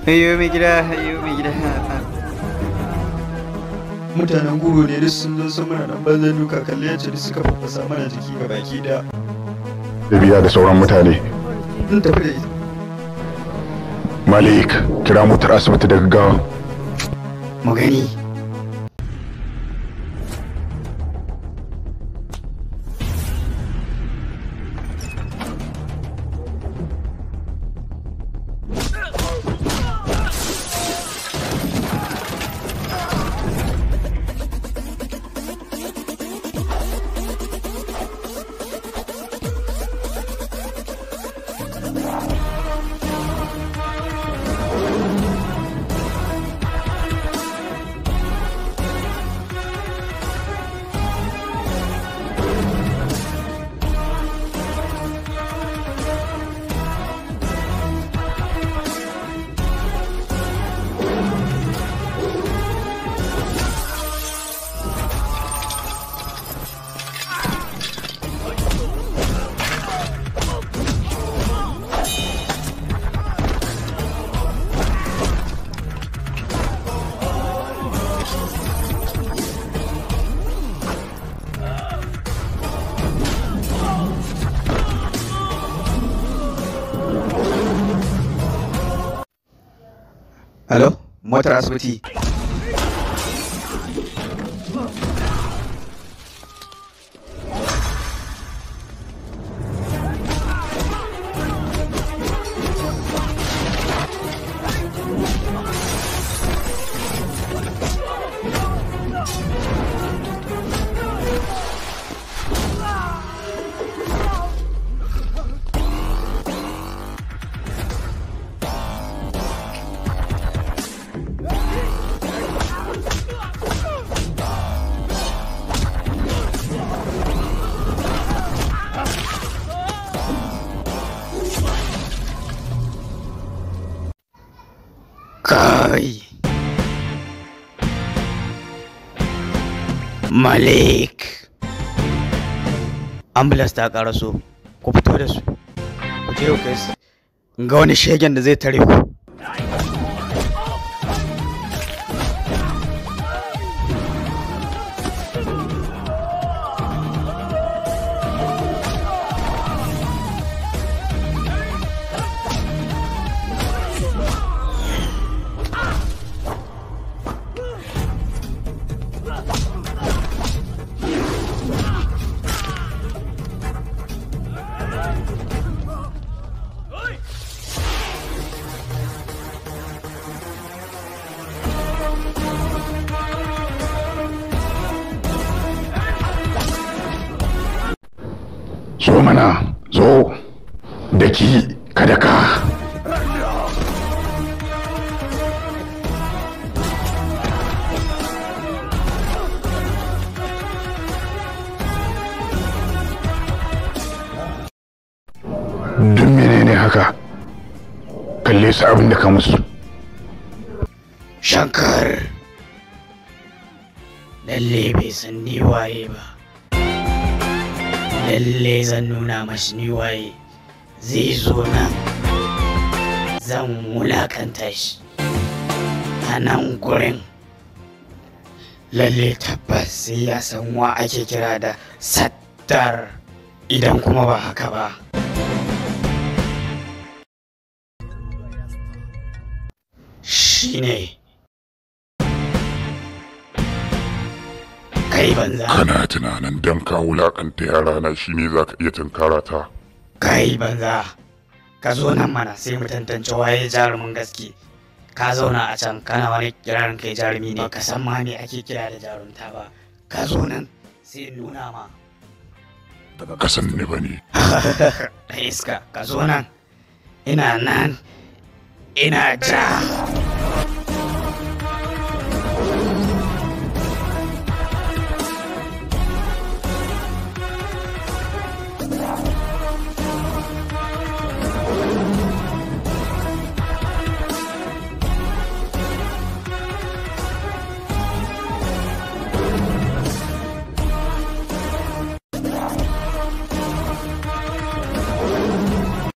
Ayyo mai gida, ayyo mai gida. Mutanen guru ne duk sun zo sun mana dan banzan duka, kalle yacce duk suka faffasa mana jiki ga baki daya. Da biya da sauran mutane. Sun tafi da ita. Malik, kira motar asibiti da gaggawa. Mu gani. Hello, motar asibiti. Kai. Malik. Ambulance ta karaso. Ku fito da su. Ku je ku kai su. Ga wani shegen da zai tare ku. Zo mana, zo, da ki kada ka. Duk menene haka? Kalle su abin da ka musu. Shankar. Lalle bai san ni waye ba. Lalle zan nuna mashi ni waye. Zai zo nan. Zan wulakanta shi. A nan gurin. Lalle tabbas sai ya san wa ake kira da Sattar. Idan kuma ba haka ba. Shine. Kai banza. Kana tunanin dan ka wulakanta yarana shine zaka iya tunkara ta? Kai banza. Ka zo nan mana sai mu tantance waye jarumin gaske. Ka zauna a can kana wani kirarin kai jarumi ne. Ka san ma me ake kira da jarumta ba. Ka zo nan sai in nuna ma. Ka san ni bane. Da iska ka zo nan. Ina nan. Ina ja.